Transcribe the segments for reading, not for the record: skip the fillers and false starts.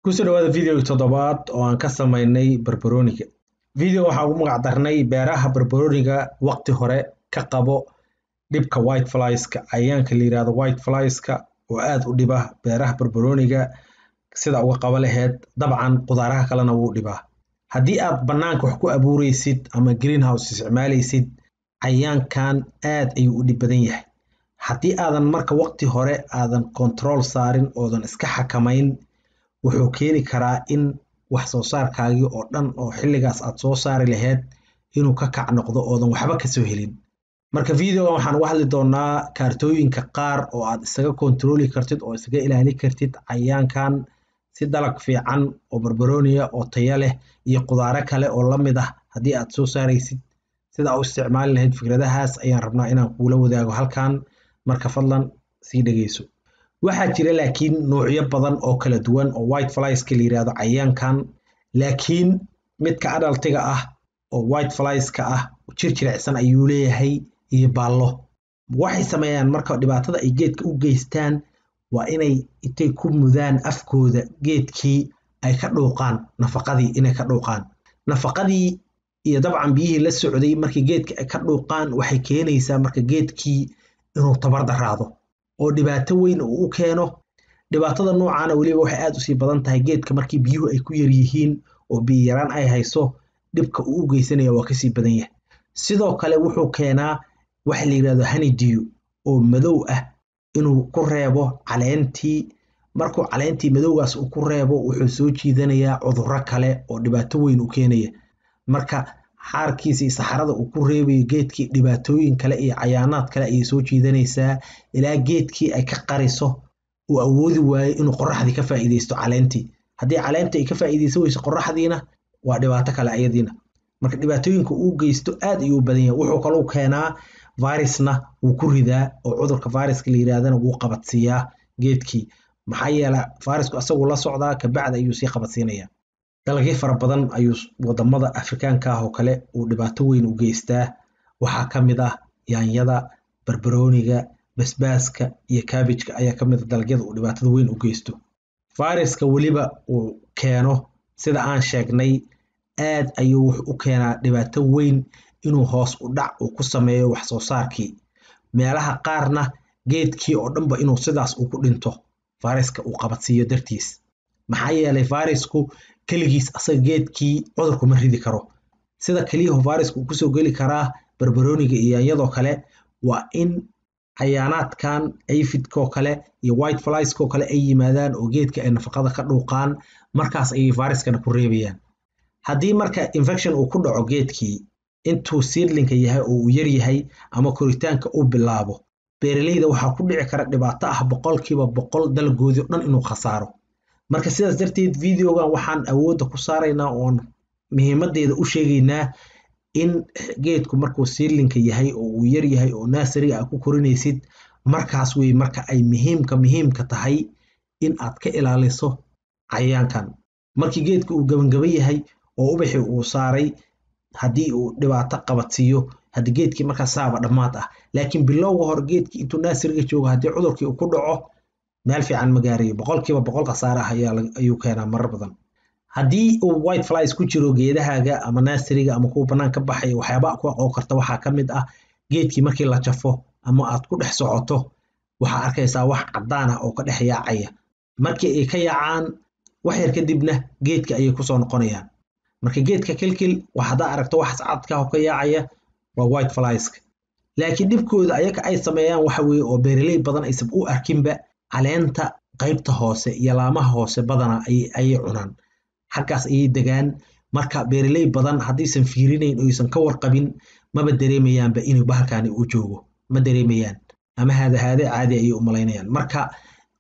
Kusoo dhawaada videoga toddobaad oo aan ka samaynay barbarooniga. Video waxaan ugu magac darnay beeraha barbarooniga waqti hore ka qabo dhibka white flieska, cayayaanka la yiraahdo white flieska oo aad u dhiba beeraha barbarooniga sida uga qaba laheyd. Dabcan qudaaraha kalena wuu dhibaa. Haddii aad banaanka wax ku abuureysid ama greenhouse isticmaaleysid, cayayaankan aad ayuu u dhib badan yahay. Haddii aadan marka waqti hore aadan control saarin oodan iska xakamayn, wuxuu keeni karaa in wax soo saarkaagii oo dhan oo xilligaas aad soo saari laheyd inuu ka kac noqdo oodan waxba kasoo helin. Marka videogan waxaan uga hadli doonaa kaartooyinka qaar oo aad isaga controli kartid oo isaga ilaali kartid cayayaankan si dalag fiican oo barbarooniya oo tayo leh iyo qudaaro kale oo la mid ah haddii aad soo saaraysid sida u isticmaali lahayd. Fikradahaas ayaan rabnaa inaan kuula wadaago halkan, marka fadlan sii dhegeyso. Waxaa jira laakiin noocyo badan oo kala duwan oo white flieska la yiraahdo cayayaankan, laakiin midka adultiga ah oo white flieska ah jir jilicsan ayuu leeyahay iyo baallo. Waxay sameeyaan marka dhibaatada ay geedka u geystaan waa inay intay ku mudaan afkooda geedkii ay ka dhuuqaan nafaqadii, inay ka dhuuqaan nafaqadii iyo dabcan biyihii la socday. Markii geedka ay ka dhuuqaan, waxay keenaysaa marka geedkii inuu tabar daraado oo dhibaato weyn uu u keeno. Dhibaatada noocaana weliba waxay aad usii badan tahay geedka markii biyuhu ay ku yar yihiin oo biyo yaraan ay hayso, dhibka uu u geysanaya waa kasii badan yahay. Sidoo kale wuxuu keenaa waxa la yirahdo honeydew oo madow ah inuu ku reebo caleentii. Markuu caleentii madowgaas uu ku reebo, wuxuu soo jiidanayaa cudurro kale oo dhibaato weyn u keenaya. Marka xaarkiisa iyo saxarada uu ku reebayo geedkii dhibaatooyin kale iyo cayaanaad kale ayay soo jiidanaysaa ilaa geedkii ay ka qariso, uu awoodi waayo inuu qoraxdii ka faa'iideysto caleentii. Haddii caleentii ay ka faa'iideysan weyso qoraxdiina, waa dhibaato kale ayadiina. Marka dhibaatooyinka uu geysto aad ayuu u badan yahay. Wuxuu kaloo keenaa virusna wuu ku ridaa oo cudurka viruska la yirahdana wuu qabadsiiyaa geedkii, maxaa yeelay virusku asagu la socdaa, kabacdi ayuu sii qabadsiinayaa. Dalagyo fara badan ayuu wadamada Afrikaanka ah oo kale uu dhibaato weyn u geystaa. Waxaa ka mid ah yaanyada, barbarooniga, basbaaska iyo cabbageka ayaa ka mid ah dalagyada uu dhibaatada weyn u geysto. Viruska weliba uu keeno, sida aan sheegnay, aad ayuu wuxuu u keenaa dhibaato weyn inuu hoos u dhac uu ku sameeyo wax soo saarkii, meelaha qaarna geedkii oo dhanba inuu sidaas uu ku dhinto viruska uu qabadsiiyo dartiis. Maxaa yeelay virusku keligiis asaga geedkii cudurku ma ridi karo. Sida keliyahu virusku uu kusoo geli karaa barbarooniga iyo yaanyadoo kale waa in cayaanaadkan aphidkoo kale iyo white fliesko kale ay yimaadaan oo geedka ay nafaqada ka dhuuqaan, markaas ayay viruskana ku reebayaan. Haddii marka infection uu ku dhaco geedkii intuu seedlingka yahay oo uu yar yahay ama koritaanka uu bilaabo, beeraleyda waxaa ku dhici kara dhibaato ah 100% dalagoodii o dhan inuu khasaaro. Marka sidaas darteed videogan waxaan awoodda ku saaraynaa oon muhiimadeeda u sheegaynaa in geedku markuu seedlingka yahay oo uu yar yahay oo nurseryga aad ku korinaysid, markaas wey marka ay muhiimka tahay in aad ka ilaaliso cayayaankan. Markii geedka uu gabangaba yahay oo ubaxii uu saaray, haddii uu dhibaato qabadsiiyo haddii geedkii markaas saaba dhammaad ah. Laakiin bilowga hore geedkii intuu nurseryga joogo haddii cudurkii uu ku dhaco, meel fiican ma gaarayo, 100% khasaare ah ayuu keenaa marar badan. Haddii uu white flies ku jiro geedahaaga ama nurseryga ama kuwa bannaan ka baxaya, waxyaaba ku aqoon karta waxaa ka mid ah geedkii markii la jafo ama aad ku dhex socoto, waxaa arkaysaa wax caddaan ah oo ka dhex yaacaya. Markii ay ka yaacaan wax yar kadibna geedka ayay kusoo noqonayaan. Marka geedka kilkil wax haddaa aragto waxaas cadka oo ka yaacaya waa white flieska. Laakiin dhibkooda ayaga ay sameeyaan waxa weeye oo beeraley badan aysan u arkinba, caleenta qaybta hoose iyo laamaha hoose badanaa ayay cunaan, xaggaas ayay degaan. Marka beeraley badan haddaysan fiirinayn oo aysan ka warqabin, maba dareemayaanba inuu bahalkani uu joogo, ma dareemayaan ama haadahaade caadi ayay u malaynayaan. Marka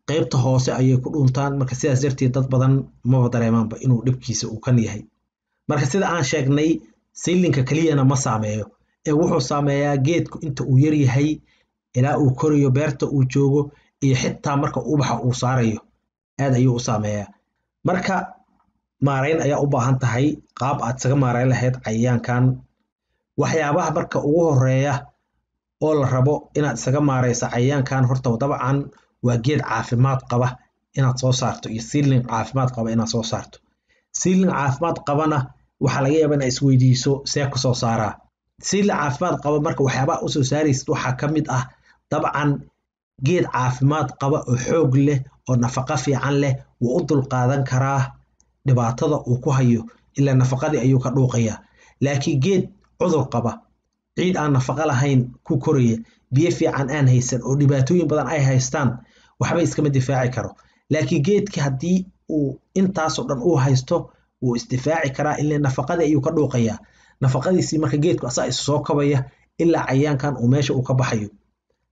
qaybta hoose ayay ku dhuntaan. Marka sidaas darteed dad badan maba dareemaanba inuu dhibkiisa uu kan yahay. Marka sida aan sheegnay, seedlingka keliyana ma saameeyo ee wuxuu saameeyaa geedku inta uu yar yahay ilaa uu korayo, beerta uu joogo iyo xitaa marka ubaxa uu saarayo aad ayuu u saameeyaa. Marka maarayn ayaa u baahan tahay, qaab aad isaga maarayn lahayd cayayaankan. Waxyaabaha marka ugu horeeya oo la rabo inaad isaga maarayso cayayaankan horta dabcan waa geed caafimaad qaba inaad soo saarto iyo seedling caafimaad qaba inaad soo saarto. Seedling caafimaad qabana waxaa laga yaabaa inaad isweydiiso see ku soo saaraa. Seedling caafimaad qaba marka waxyaabaha usoo saaraysid waxaa ka mid ah dabcan geed caafimaad qaba oo xoog leh oo nafaqo fiican leh wuu u dulqaadan karaa dhibaatada uu ku hayo, ilaa nafaqadii ayuu ka dhuuqayaa. Laakiin geed cudur qaba, ciid aan nafaqo lahayn ku koraya, biyo fiican aan haysan oo dhibaatooyin badan ay haystaan, waxba iskama difaaci karo. Laakiin geedka haddii uu intaasoo dhan uu haysto wuu isdifaaci karaa, ilaa nafaqadii ayuu ka dhuuqayaa. Nafaqadiisii marka geedku asaa isu soo kabaya ilaa cayaankan uu meesha uu ka baxayo.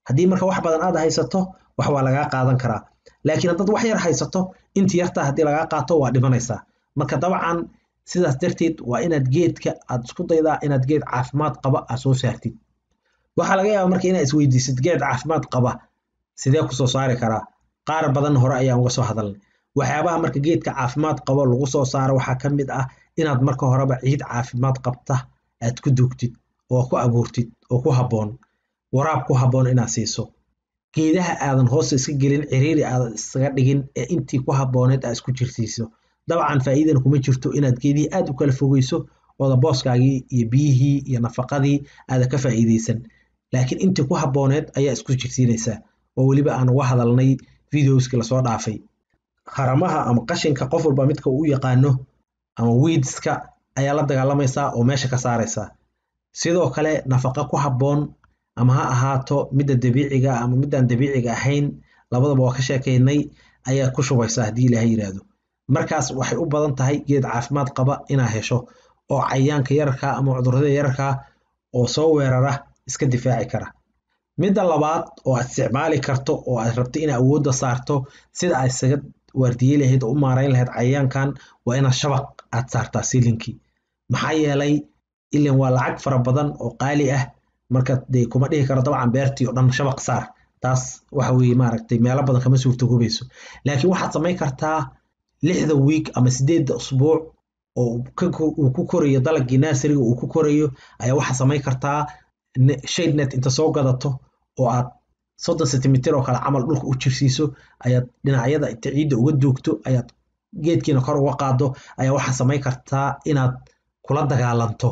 Haddii marka wax badan aad haysato wax waa lagaa qaadan karaa, laakiin haddaad wax yar haysato intii yartaa haddii lagaa qaato waa dhimanaysaa. Marka dabcan sidaas darteed waa inaad geedka aad isku daydaa inaad geed caafimaad qaba aad soo saartid. Waxaa laga yaabaa marka inaad isweydiisid geed caafimaad qaba sidee kusoo saari karaa. Qaar badan hore ayaan uga soo hadalnay. Waxyaabaha marka geedka caafimaad qaba lagu soo saaro waxaa ka mid ah inaad marka horeba ciid caafimaad qabta aad ku duugtid oo ku abuurtid oo ku habboon, waraab ku habboon inaad siiso, geedaha aadan hoosta iska gelin, ciriiri aadan iskaga dhigin ee intii ku habbooneed aad isku jirsiiso. Dabcan faa'iidana kuma jirto inaad geedihii aad u kala fogeyso ooda booskaagii iyo biyihii iyo nafaqadii aadan ka faa'iideysan, laakiin intii ku habbooneed ayaa isku jirsiinaysaa, oo weliba aan uga hadalnay videoskii lasoo dhaafay. Haramaha ama qashinka qof walba midka uu u yaqaano ama weedska ayaa la dagaalamaysaa oo meesha ka saaraysaa. Sidoo kale nafaqa ku habboon ama ha ahaato midda dabiiciga ama middaan dabiiciga ahayn, labadaba waa ka sheekaynay, ayaa ku shubaysaa haddii Ilaahay yiraahdo. Markaas waxay u badan tahay geed caafimaad qaba inaad hesho oo cayaanka yararka ama cudurrada yararka oo soo weerara iska difaaci kara. Midda labaad oo aad isticmaali karto oo aad rabto inaad awoodda saarto sida aad isaga waardiye lahayd oo u maarayn lahayd cayaankan waa inaad shabaq aad saartaa seedlingkii. Maxaa yeelay ileen waa lacag fara badan oo qaali ah, marka dee kuma dhihi karo dabcan beertii oo dhan shabaq saar, taas waxa weeye maaragtay meelo badan kama suurtagoobayso. Laakiin waxaad samayn kartaa 6 week ama 8 usbuuc oo uu ku korayo dalagii naasiriga uu ku korayo ayaa waxaad samayn kartaa shade net inta soo gadato oo aad 30 sentimitir oo kale camal dhulka u jirsiiso, ayaad dhinacyada inta ciidda uga duugto, ayaad geedkiina kor uga qaado, ayaa waxaad samayn kartaa inaad kula dagaalanto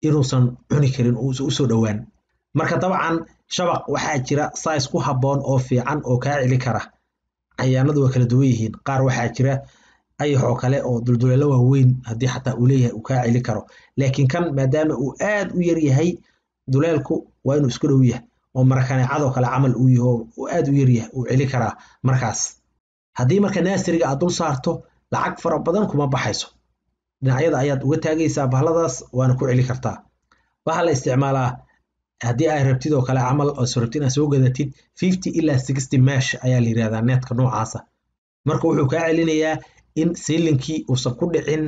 inuusan cuni karin, uusan usoo dhowaan. Marka dabcan shabaq waxaa jira size ku habboon oo fiican oo kaa celi kara. Cayaanadu waa kala duwan yihiin, qaar waxaa jira ayax oo kale oo dulduleelo waaweyn haddii xataa uu leeyahay uu kaa celi karo, laakiin kan maadaama uu aad u yar yahay duleelku waa inuu isku dhow yahay oo marakaneecadoo kale camal uu yahay oo uu aad u yar yahay uu celi karaa. Markaas haddii marka naasiriga aad dul saarto lacag fara badan kuma baxayso, dhinacyada ayaad uga taagaysaa bahladaas waana ku celi kartaa. Waxaa la isticmaalaa haddii ay rabtid oo kale camal oo soo rabtid inaad soo gadatid 50 ilaa 60 mesh ayaa la yiraahdaa netka noocaasa. Marka wuxuu kaa celinayaa in seedlingkii uusan ku dhicin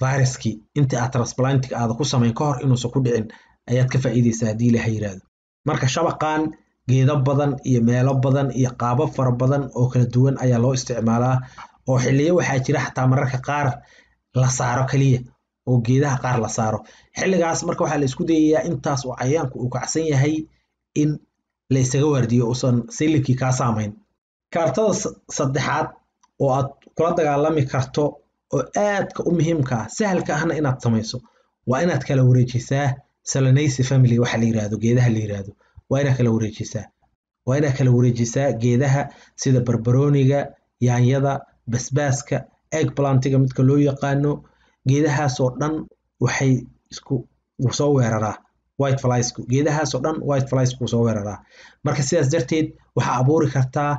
viruskii inta aad transplanting aad ku samayn ka hor inuusan ku dhicin ayaad ka faa'iideysaa haddii Ilaahay yiraahdo. Marka shabaqan geedo badan iyo meelo badan iyo qaabab fara badan oo kala duwan ayaa loo isticmaalaa, oo xilliyo waxaa jira xataa mararka qaar la saaro kaliya oo geedaha qaar la saaro. Xilligaas marka waxaa la isku dayayaa intaas oo cayaanku uu kacsan yahay in la isaga waardiyo uusan seedlingkii kaa saamayn. Kaartada saddexaad oo aad kula dagaalami karto oo aadka u muhiimka ah, sahalka ahna inaad samayso, waa inaad kala wareejisaa Solanaceae family waxa la yiraahdo, geedaha la yiraahdo waa inaad kala wareejisaa. Waa inaad kala wareejisaa geedaha sida barbarooniga, yaanyada, basbaaska, eggplantiga midka loo yaqaano. Geedahaas oo dhan waxay isku soo weeraraa white flies ku. Geedahaas oo dhan white flies ku soo weeraraa. Marka sidaas darteed waxaa abuuri kartaa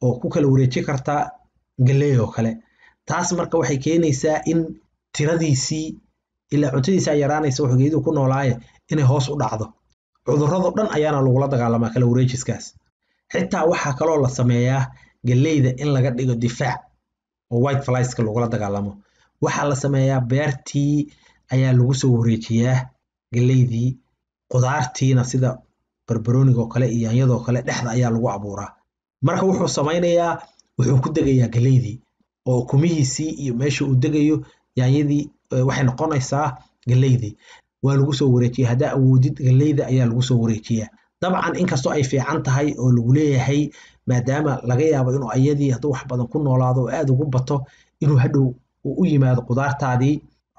oo ku kala wareeji kartaa galley oo kale. Taas marka waxay keenaysaa in tiradiisii ilaa cuntadiisa ay yaraanaysa wuxuu geeduhu ku noolaaye inay hoos u dhacdo. Cudurrado dhan ayaana lagula dagaalamaa kala wareejiskaas. Xitaa waxaa kaloo la sameeyaa galleyda in laga dhigo difaac oo white flies ka lagula dagaalamo. Waxaa la sameeyaa beertii ayaa lagu soo wareejiyaa galleydii, qudaartiina sida barbarooniga oo kale iyo yaanyadoo kale dhexda ayaa lagu abuuraa. Marka wuxuu samaynayaa wuxuu ku degayaa galleydii oo ukumihiisii iyo meesha uu degayo yaanyadii waxay noqonaysaa galleydii. Waa lagu soo wareejiyaa, haddaa awoodid galleyda ayaa lagu soo wareejiyaa. Dabcan inkastoo ay fiican tahay oo lagu leeyahay, maadaama laga yaabo inuu ayadii hadduu wax badan ku noolaado oo aad ugu bato, inuu hadhow uu u yimaado qudaartaadii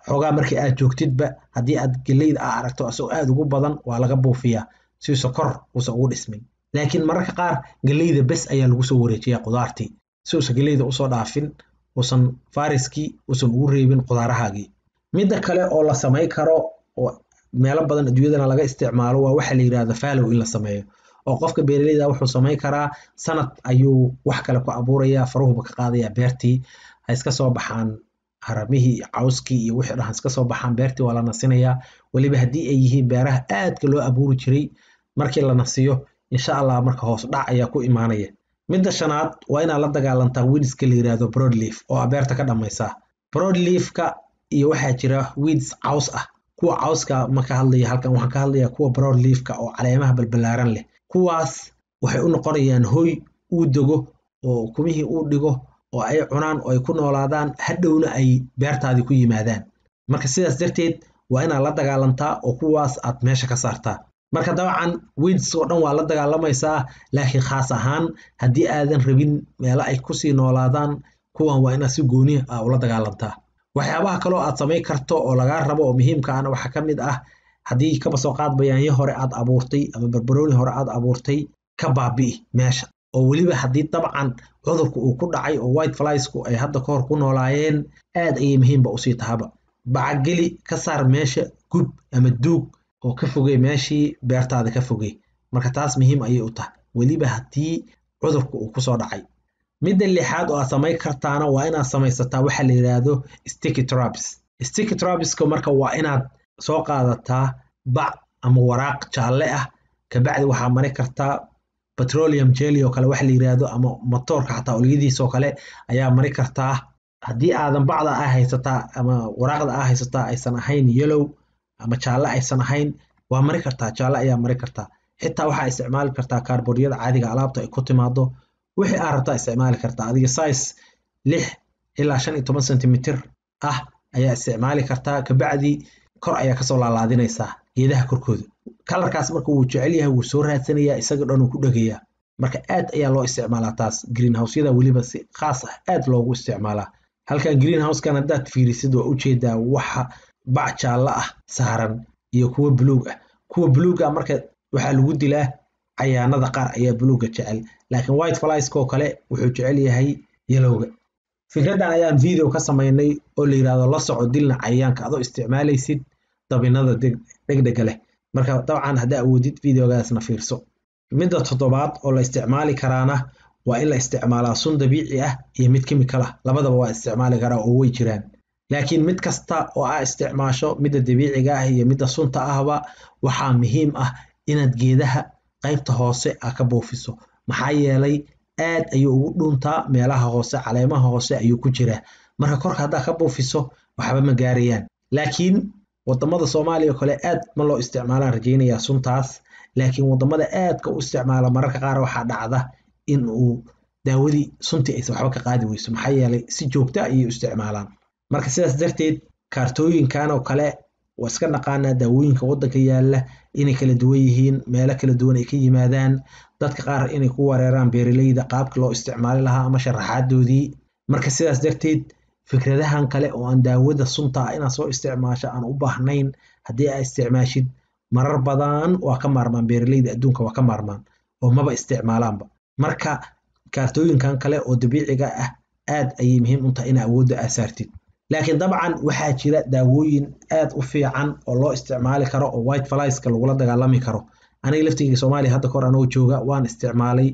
xoogaa markii aad joogtidba, haddii aad geleyda aa aragto asagoo aad ugu badan, waa laga buufiyaa si sokor uusan ugu dhismin. Laakiin mararka qaar geleyda bes ayaa lagu soo wareejiyaa qudaartii, si uusan geleyda usoo dhaafin, uusan fariskii uusan ugu reebin qudaarahaagii. Midda kale oo la samayn karo oo meelo badan adduunyadana laga isticmaalo waa waxa la yidhahdo fallow in la sameeyo, oo qofka beeraleyda wuxuu samayn karaa sanad ayuu wax kale ku abuurayaa, faruhuba ka qaadaya beertii, ha iska soo baxaan haramihii iyo cawskii iyo wixii dhan, ha iska soo baxaan, beertii waa la nasinayaa. Weliba haddii ay yihiin beeraha aadka loo abuuri jiray, markii la nasiyo insha Allah marka hoos dhac ayaa ku imaanaya. Midda shanaad waa inaad la dagaalantaa weedska la yiraahdo broadleaf oo aa beerta ka dhamaysaa. Broadleafka iyo waxaa jira weeds caws ah. Kuwa cawska ma ka hadlaya halkan, waxaan ka hadlayaa kuwa broadleafka oo caleemaha balbalaaran leh. Kuwaas waxay u noqonayaan hoy uu dego oo ukumihii uu dhigo oo ay cunaan oo ay ku noolaadaan, hadhowna ay beertaadii ku yimaadaan. Marka sidaas darteed waa inaad la dagaalantaa oo kuwaas aad meesha ka saartaa. Marka dabcan weeds oo dhan waa la dagaalamaysaa, laakiin khaas ahaan haddii aadan rabin meelo ay kusii noolaadaan kuwan, waa inaad si gooni ah ula dagaalantaa. Waxyaabaha kaloo aad samayn karto oo lagaa rabo oo muhiimka ahna waxaa ka mid ah, haddii kaba soo qaad bayaanyo hore aad abuurtay ama barbarooni hore aad abuurtay, ka baabi'i meesha. Oo weliba haddii dabcan cudurku uu ku dhacay oo white fliesku ay hadda ka hor ku noolaayeen, aad ayay muhiimba usii tahaba. Bacageli, ka saar meesha, gub ama duug oo ka fogey meeshii beertaada ka fogey. Marka taas muhiim ayay u tahay, weliba haddii cudurku uu kusoo dhacay. Midda lixaad oo aad samayn kartaana waa inaad samaysataa waxa la yidhaahdo sticky traps. Sticky trapska marka waa inaad soo qaadataa bac ama waraaq jaalle ah, kabacdi waxaa mari kartaa petroleum jelly oo kale waxa la yidhaahdo, ama matoorka xataa olyadiisa oo kale ayaa mari kartaa. Haddii aadan bacda aa haysataa ama waraaqda aa haysataa aysan ahayn yellow ama jaalle aysan ahayn, waa mari kartaa, jaalle ayaa mari kartaa. Xitaa waxaa isticmaali kartaa kaarboordyada caadiga alaabta ay ku timaado, wixii aad rabtaa isticmaali kartaa. Adiga size 6 ilaa 15 centimeter ah ayaa isticmaali kartaa, kabacdi kor ayaa kasoo laalaadinaysaa geedaha korkooda. Kalarkaas marka wuu jecel yahay, wuu soo raadsanayaa, isaga dhan uu ku dhegayaa. Marka aad ayaa loo isticmaalaa taas, greenhouseyada weliba si khaas ah aad loogu isticmaalaa. Halkan greenhousekan haddaad fiirisid waa ujeedaa waxa bac jaallo ah saaran iyo kuwa buluug ah. Kuwa buluug ah marka waxaa lagu dilaa cayaanada qaar ayaa buluugga jecel, laakiin white flieska oo kale wuxuu jecel yahay yellowga. Fikraddan ayaan video ka samaynay oo la yidhahdo la soco dilna cayayaanka adoo isticmaalaysid dabinada dhegdhega leh. Marka dabcan haddaa awoodid videogaasna fiirso. Midda toddobaad oo la isticmaali karaana waa in la isticmaalaa sun dabiici ah iyo mid chemical ah, labadaba waa isticmaali karaa oo way jiraan. Laakiin mid kasta oo aa isticmaasho, midda dabiiciga ah iyo midda sunta ahba, waxaa muhiim ah inaad geedaha qaybta hoose aa ka buufiso, maxaa yeelay aad ayuu ugu dhuntaa meelaha hoose, caleemaha hoose ayuu ku jiraa. Marka korka haddaa ka buufiso waxba ma gaarayaan. Laakiin wadamada Soomaaliya oo kale aad ma loo isticmaalaan rajaynayaa suntaas, laakiin wadamada aadka u isticmaala mararka qaar waxaa dhacda in uu daawadii suntii aysan waxba ka qaadi weyso, maxaa yeelay si joogta ayay u isticmaalaan. Marka sidaas darteed kaartooyinkan oo kale waa iska naqaanaa, daawooyinka waddanka yaalla inay kala duwan yihiin, meelo kala duwan ay ka yimaadaan, dadka qaar inay ku wareeraan beeraleyda qaabka loo isticmaali lahaa ama sharaxaadoodii. Marka sidaas darteed fikradahan kale oo aan daawada sunta ah inaad soo isticmaasho aan u baahnayn, haddii aad isticmaashid marar badan waa ka maarmaan beeraleyda adduunka, waa ka maarmaan oo maba isticmaalaanba. Marka kaartooyinkan kale oo dabiiciga ah aad ayay muhiim u tahay in awoodda aad saartid. Laakiin dabcan waxaa jira daawooyin aad u fiican oo loo isticmaali karo oo white flieska lagula dagaalami karo. Aniga laftigeyga Soomaaliya hadda kahor anoo jooga waan isticmaalay,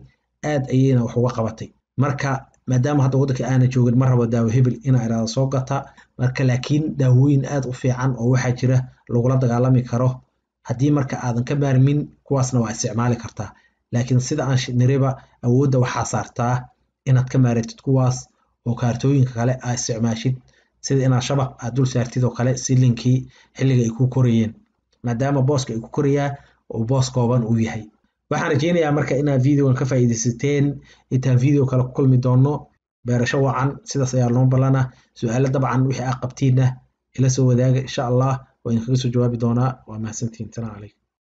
aad ayayna wax uga qabatay. Marka maadaama hadda waddanka aana joogin, ma rabo daawo hebel inaa iraado soo gata. Marka laakiin daawooyin aad u fiican oo waxaa jira lagula dagaalami karo, haddii marka aadan ka maarmin kuwaasna waa isticmaali kartaa. Laakiin sida aan niriba awoodda waxaa saartaa inaad ka maaratid kuwaas oo kaartooyinka kale aa isticmaashid, sida inaad shabaq aad dul saartid oo kale silinkii xilliga ay ku korayeen, maadaama booska ay ku korayaa uu boos kooban uu yahay. Waxaan rajeynayaa marka inaad videogan ka faa'iidaysateen. Intaan video kale ku kulmi doono, beerasho wacan, sidaas ayaa noo ballana. Su-aalo dabcan wixii aad qabtiinna ila soo wadaaga, insha Allah waa idinkaga soo jawaabi doonaa. Waa mahadsantihiin, salaam calaykum.